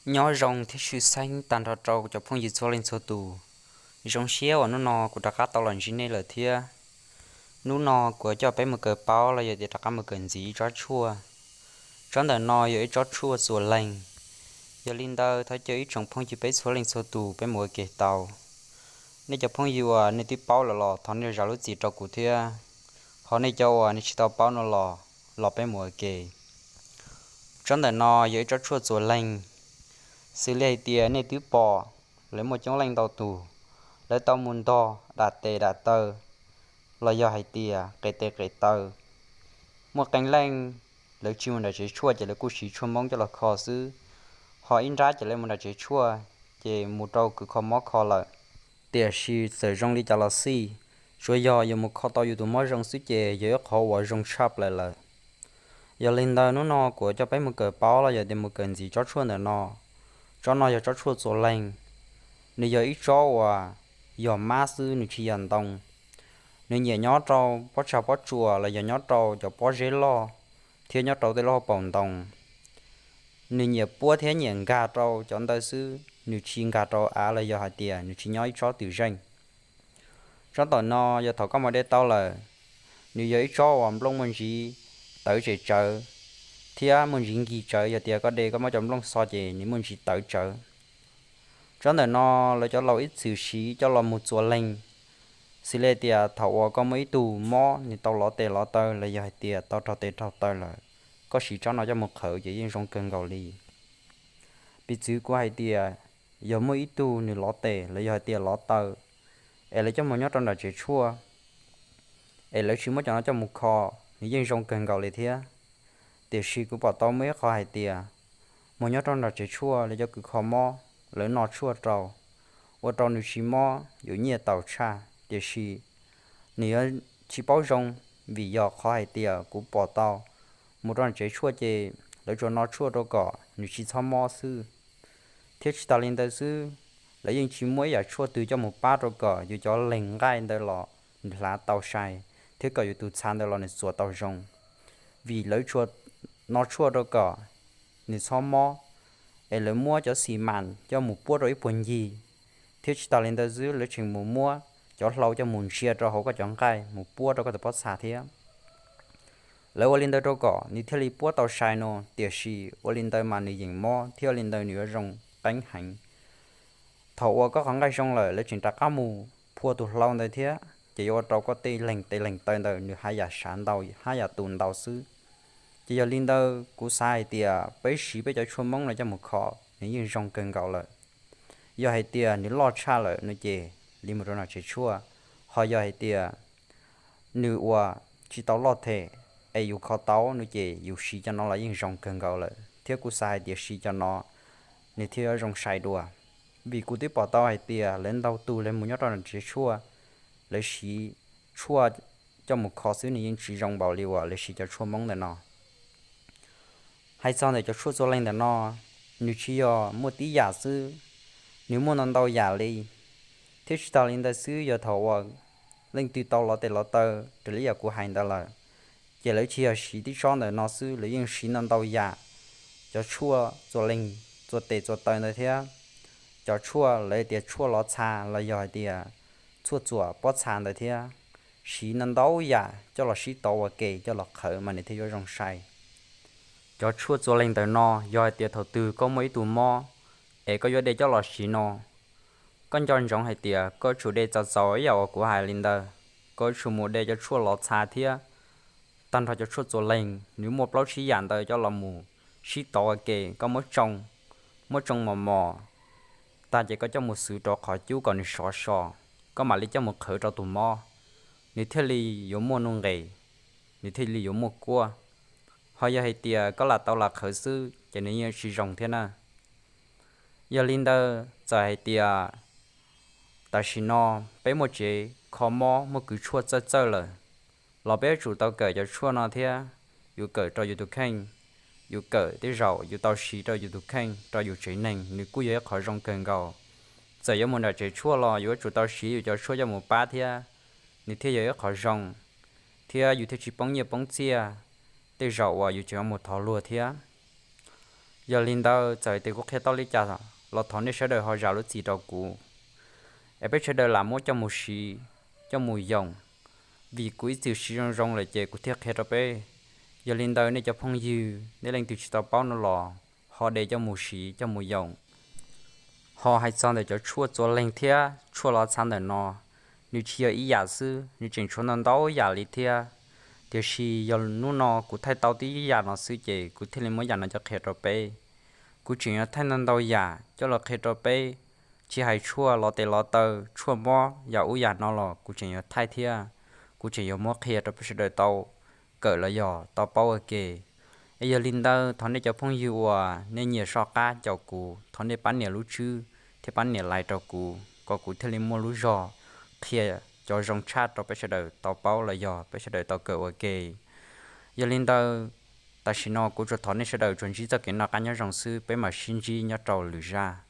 Nyob zoo thiab tshwj xeeb tag nrho rau cov phooj ywg txhua leej txhua tus. Zoo siab uas hnub no kuv rov qab tau los ntsib nej lawm thiab. Hnub no kuv coj peb mus kawm paub los yog tias rov qab mus kawm ntxiv ib tsob tshuaj. Tsob ntawm no yog ib tsob tshuaj txuas leeg. Yog li ntawd thov caw ib tsoom phooj ywg peb txhua leej txhua tus peb mus ua ke tau. Nej cov phooj ywg uas nej twb paub lawm los thov nej zam lub txim rau kuv thiab, ho nej cov uas nej tsis tau paub no los, los peb mus ua ke. Tsob ntawm no yog ib tsob tshuaj txuas leeg, xws li hais tias nej twb pom lawv muaj coob leej ntau tus, lawv tau mus ntog dam tes dam taw, los yog hais tias qes tes qes taw. Muaj qee leej lawv tsis mus nram tsev tshuaj ces lawv kuj siv tshuaj Hmoob coj los kho xwb, ho ib nrab ces lawv mus nram tsev tshuaj ces mus rau kws kho mob kho lawm. Tiam sis txawm zoo li cas los xij, tsuav yog yuav mus kho tau yus tus mob zoo xwb ces yog ib qhov uas zoo tshaj plaws lawm. Yog li ntawd hnub no kuv coj peb mus kawm paub los yog tias mus kawm ntxiv tsob tshuaj ntawm no. Tsob no yog tsob tshuaj txuas leeg, nws yog ib tsob uas yog mab xwb nws tsis yog ntoo. Nws nyiam nyob rau pob tsag pob tsuas los yog nyob rau cov pob zeb loj thiab nyob rau tej lub hauv paus ntoo. Nws nyiam puab thiab nyiam nkag rau cov ntawd xwb, nws tsis nkag rau av los yog hais tias nws tsis nyob ib tsob twm zeej. Tsob ntawm no yog thaum koj mus de tau lawm, nws yog ib tsob uas nplooj muaj ntsis tawv tsem tsawv thiab muaj ntsis nkig tsawv, yog tias koj de koj muab cov nplooj xo ces nws muaj ntsis tawv tsawv. Tsob ntawm no lawv cov laus ib txwm siv coj los mus txuas leeg, xws li tias thaum uas koj muaj ib tug mob nws tau lov tes lov taw los yog hais tias tau raug tes raug taw lawm, koj siv tsob no coj mus qhawv ces yeej zoo kawg nkaus li. Piv txwv kuv hais tias yog muaj ib tug nws lov tes los yog hais tias lov taw, es lawv coj mus nyob rau nram tsev tshuaj, es lawv tsis muab cov no coj mus kho, nws yeej zoo kawg nkaus li thiab. Tiam sis kuv pom tau muaj ib qho hais tias mus nyob rau nram tsev tshuaj lawv cov kws kho mob lawv no tshuaj rau, ua rau nws tsis mob yuav nyiaj tau tshaj, tiam sis nws yuav tsis paub zoo, vim yog qhov hais tias kuv pom tau mus rau nram tsev tshuaj ces lawv tsuas no tshuaj rau kom nws tsis txhob mob xwb. Thiab tsis tas li ntawd xwb, lawv yeej tsis muaj ib yam tshuaj twg coj mus pab rau kom yus cov leeg nqaij ntawd los nws hlav tau sai, thiab kom yus tus txha ntawd los nws txuas tau zoo, vim lawv tsuas no tshuaj rau kom nws txhob mob, es lawv muab cov xis mas coj mus puab rau ib puag ncig, thiab tsis tas li ntawd xwb lawv tseem mus muab cov hlau coj mus ntsia rau hauv koj cov nqaij mus puab rau koj tus pob txha thiab. Lawv ua li ntawd rau kom nws thiaj li puab tau sai no, tiam sis ua li ntawd mas nws yeem mob thiab ua li ntawd nws yuav zoo qeeb heev. Thaum uas koj qhov nqaij zoo lawm lawv tseem rov qab mus phua tus hlau ntawd thiab, ces yuav ua rau koj tej leeg tes leeg taw ntawd nws haj yam sav ntau haj yam tu ntau xwb. Ces yog li ntawd kuv xav hais tias peb siv peb cov tshuaj Hmoob no coj mus kho nws yeej zoo kawg nkaus lawm. Yog hais tias nws loj tshaj lawm no ces li mus rau nram tsev tshuaj, ho yog hais tias nws ua tsis tau loj them es yus kho tau no ces yus siv cov no los yeej zoo kawg nkaus lawm, thiab kuv xav hais tias siv cov no nws thiaj yuav zoo sai dua. Vim kuv twb pom tau hais tias lawv ntau tus lawv mus nyob rau nram tsev tshuaj, lawv siv tshuaj coj mus kho xwb nws yeej tsis zoo npaum li uas lawv siv cov tshuaj Hmoob ntawm no. Hais txog ntawm cov tshuaj txuas leeg ntawm no, nws tsis yog muaj tib yam xwb, nws muaj ntau ntau yam li. Thiab tsis tas li ntawd xwb, yog thaum uas leej twg tau lov tes lov taw raws li yam kuv hais ntawd lawm, ces lawv tsis yog siv tib tsob ntawm no xwb, lawv yeej siv ntau ntau yam, cov tshuaj txuas leeg, txuas tes txuas taw ntawd thiab, cov tshuaj lawv tias tshuaj lov txha los yog hais tias tshuaj txuas pob txha ntawd thiab, siv ntau ntau yam coj los sib tov ua ke coj los qhawv mas nws thiaj yuav zoo sai. Cov tshuaj txuas leeg ntawm no yog hais tias thaum twg koj muaj ib tug mob es koj yuav de coj los siv no, koj nco ntsoov hais tias koj tsum de txaus txaus ib yam uas kuv hais li ntawd, koj tsum mus de cov tshuaj lov txha thiab tag nrho cov tshuaj txuas leeg, nws muaj plaub tsib yam ntawd coj los mus sib tov ua ke, koj muab tsoo, muab tsoo mos mos tag ces koj coj mus xwv rau qhov cub kom nws sov so, koj mam li coj mus qhawv rau tus mob, nws thiaj li yuav muaj nuj nqis, nws thiaj li yuav muaj kuab. Ho yog hais tias koj lam tau lam qhawv xwb ces nws yeej tsis zoo thiab na. Yog li ntawd txawm hais tias tam sim no peb muaj tsev kho mob muaj kws tshuaj txawj txawj lawm, los peb yuav tsum tau kawm cov tshuaj no thiab. Yus kawm rau yus tus kheej, yus kawm tej zaum yus tau siv rau yus tus kheej rau yus tsev neeg nws kuj yog ib qhov zoo kawg nkaus. Txawm yuav mus nram tsev tshuaj los yuav tsum tau siv yus cov tshuaj coj mus pab thiab, nws thiaj yog ib qhov zoo, thiab yus thiaj tsis poob nyiaj poob txiaj tej zaum uas yus tseem yuav mus thov luag thiab. Yog li ntawd txawm tias kuv qhia tau li cas los thov nej sawv daws ho zam lub txim rau kuv, es peb sawv daws lam muab coj mus siv, coj mus yoom, vim kuv ib txwm siv zoo zoo lawm ces kuv thiaj qhia rau peb. Yog li ntawd nej cov phooj ywg, nej leej twg tsis tau paub no los ho de coj mus siv coj mus yoom. Ho hais txog ntawm cov tshuaj txua leeg thiab tshuaj los txha ntawm no, nws tsis yog ib yam xwb, nws tseem tshuav ntau ntau yam li thiab. Tiam sis yog hnub no kuv thaij tau tib yam no xwb ces kuv thiaj li muab yam no coj qhia rau peb. Kuv tseem yuav thaij ntau ntau yam coj los qhia rau peb, tsis hais tshuaj los tes los taw, tshuaj mob yam ub yam no los kuv tseem yuav thaij thiab. Kuv tseem yuav muab qhia rau peb sawv daws tau kawm los yog tau paub ua ke. Es yog li ntawd thov nej cov phooj ywg uas nej nyiam soj qab caum kuv, thov nej pab nias lub tswb thiab pab nias like rau kuv kom kuv thiaj li muaj lub zog qhia cov zoo tshaj rau peb sawv daws tau paub los yog peb sawv daws tau kawm ua ke. Yog li ntawd, tam sim no kuv tsuas thov nej sawv daws tsuas ntsib txoj kev noj qab nyob zoo xwb, peb mam sib ntsib nyob rau lwm zaj.